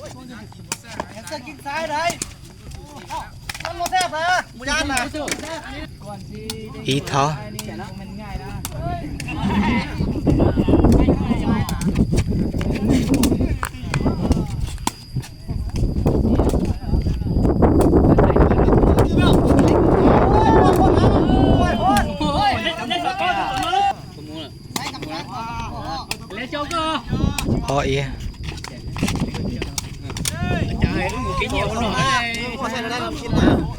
ແຮມສະກິນຊ້າຍໄດ້ ມັນບໍ່ແຊບນະ ບໍ່ຢ້ານນະ ອີເທາະ ອໍ ເອ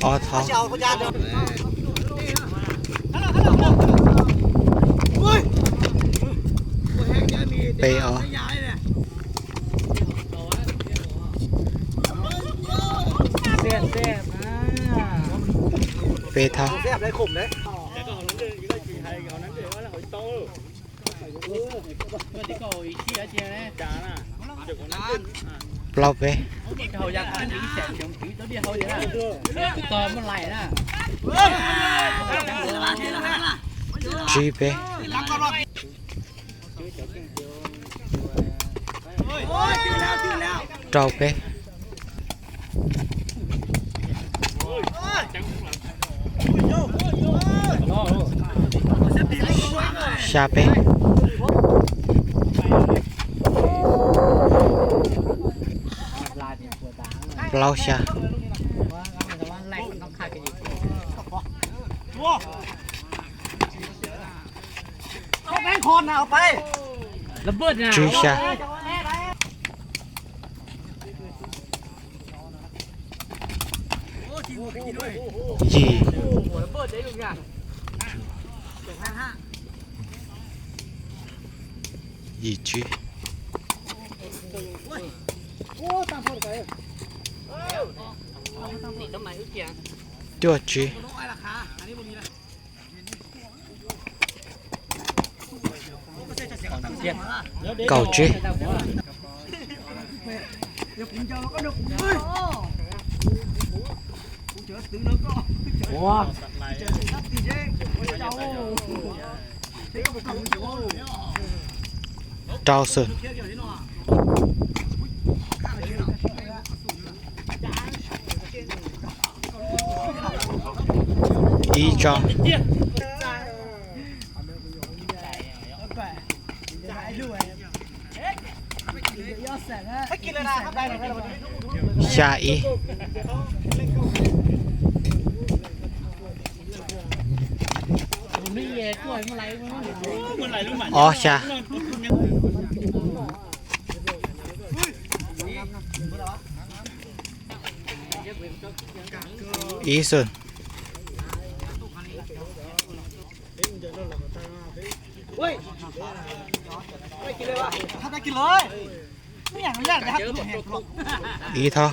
ອໍ ເທາະ ເປ ອໍ ແຊບໆ ອ່າ ເປ ເທາະ ແຊບໄດ້ ຂົມເດ້. ເປົ່າເປ ຈີເປ ເປົ່າເປ ຊາເປ ເປົ່າຊາ ເຂົ້າແມ່ງຄອນນະ ເອົາໄປ ລະເບີດນະ ຈີຊາ ຢີ ຢີຈີ ຈົວຈີ ເກົ້າຈີ ໂອ້ ເກົ້າເຊີນ ອີຈອງ ຊາອີ ອໍຊາ ອີເຊີນ ອີເທາະ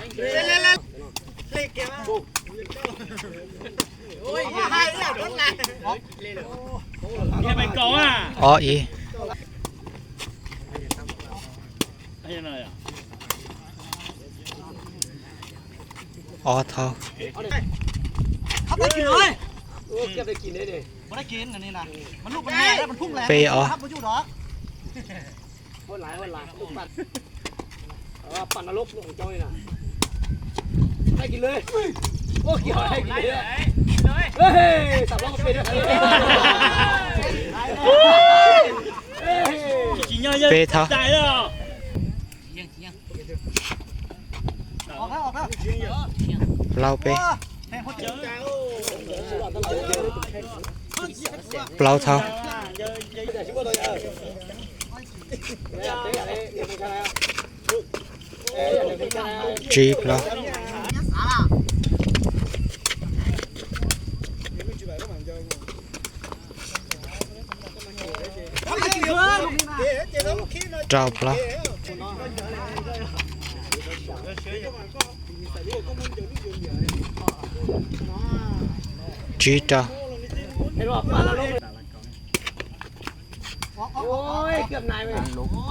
ອໍອີ ອໍເທົາ ເອົາໄປກິນເລີຍ ໂອ້ ເກັບໄດ້ກິນເດ້ ບໍ່ໄດ້ກິນອັນນີ້ນະ ມັນລູກມັນແມ່ແລ້ວ ມັນພຸ້ງແລ້ວ ເປອໍ ຮັບບໍ່ຢູ່ດອກ ໂຫດຫຼາຍ ໂຫດຫຼາຍ ລູກປັດ ເອີ ປັດນະລົກຂອງເຈົ້ານີ້ນະ ໃຫ້ກິນເລີຍ ໂອ້ ກິນເລີຍ ໃຫ້ກິນເລີຍ ເຮີ້ຍ ສາມລ້ອກກໍເປັນ ເປັນເນາະ ເປົ່າເທົ່າ ເອົາເທົ່າ ເປົ່າເທົ່າ ເປົ່າເທົ່າ ຈີບເນາະ ເຈົ້າພະ ຈີເຈົ້າ ໂອ້ຍ ເກືອບນາຍເວີຍ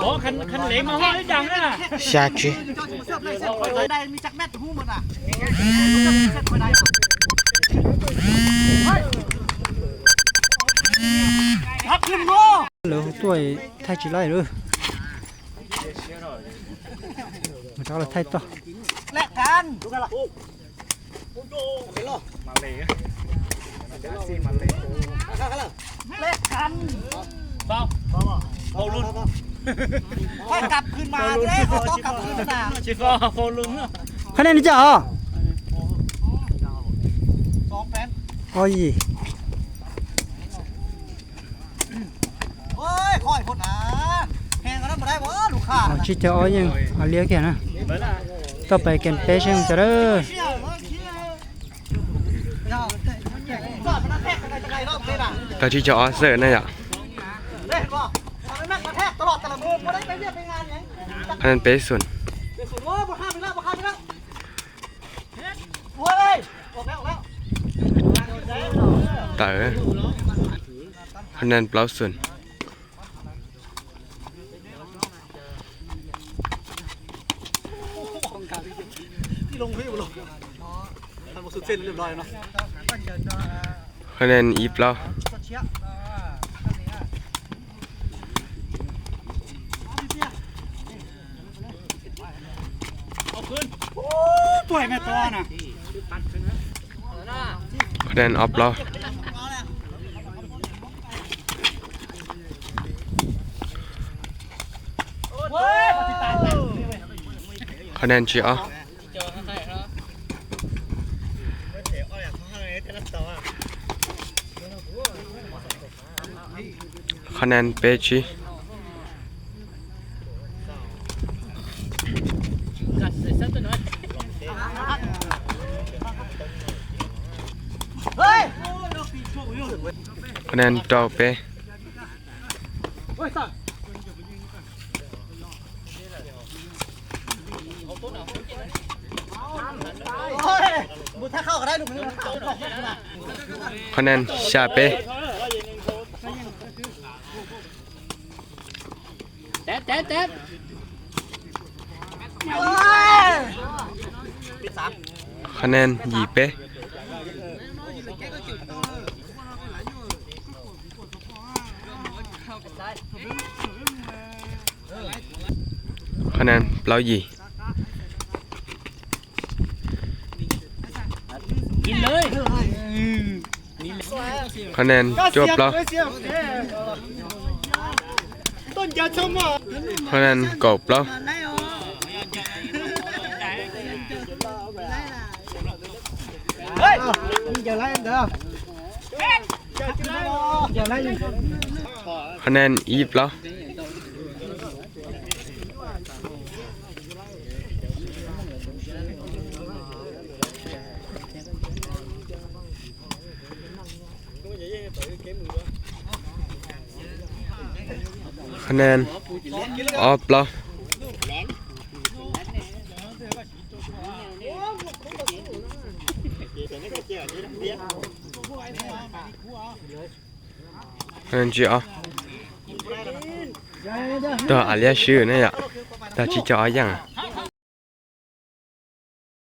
ໂອ້ ຄັນ ຄັນເຫຼັງມາຮອດໄດ້ຈັ່ງນະ ຊາຈີ ໄດ້ມີຈັກແມັດຮູ້ໝົດນະ ຮັບຂຶ້ນໂລ ເລີຍຕົວໄທຈີໄລເດີ ມາ ເອົາລະໄທຕໍ່ ແລກກັນ ມາເລ ມາເລ ແລກກັນ ເຝົ້າ ເຝົ້າລຸ້ນ ຄ່ອຍກັບຄືນມາເດ້ ຄ່ອຍຕ້ອງກັບຄືນມາ ຊິເຝົ້າ ເຝົ້າລຸ້ນ ຄະແນນນີ້ຈ້າ ສອງແປນ ໂອ້ຍ ໂອ້ຍ ຄ່ອຍພຸ້ນນະ ແຮງກວ່ານັ້ນບໍ່ໄດ້ບໍ່ ລູກຄ້າ ເອົາ ຊິຈະເອົາຫຍັງ ເອົາເລຍແກ່ນະ ຕໍ່ໄປແກ່ນເປເຊີງຈະເດີ ຕາທີ່ຈະອອເຊີນະຍະ ອັນນັ້ນເປສຸນ ເຕີ ຄະແນນເປົ່າສູນ ທີ່ລົງທີ່ບໍ່ລົງ ມັນບໍ່ສຸດເສັ້ນຮຽບຮ້ອຍເນາະ ຄະແນນອີບເປົ່າ ເອົາຄືນ ໂອ້ ປ່ອຍແມ່ຕົວນະ ຄະແນນອອບເປົ່າ ຄະແນນຈີອອ ຄະແນນເປຈີ ຄະແນນຕໍ່ເປ ຄະແນນຊາເປ ແຕະ ແຕະ ແຕະ ຄະແນນຢີເປ ຄະແນນເປົ່າຢີ ກິນເລີຍ ຄະແນນຈົບແລ້ວ ຄະແນນເກົ່າແລ້ວ ຄະແນນອີບແລ້ວ ຄະແນນອອບແລ້ວ ຄະແນນຈີອອ ຕໍ່ອາເລຍຊື່ນະຍະ ຕາຈີຈະເອົາຫຍັງ?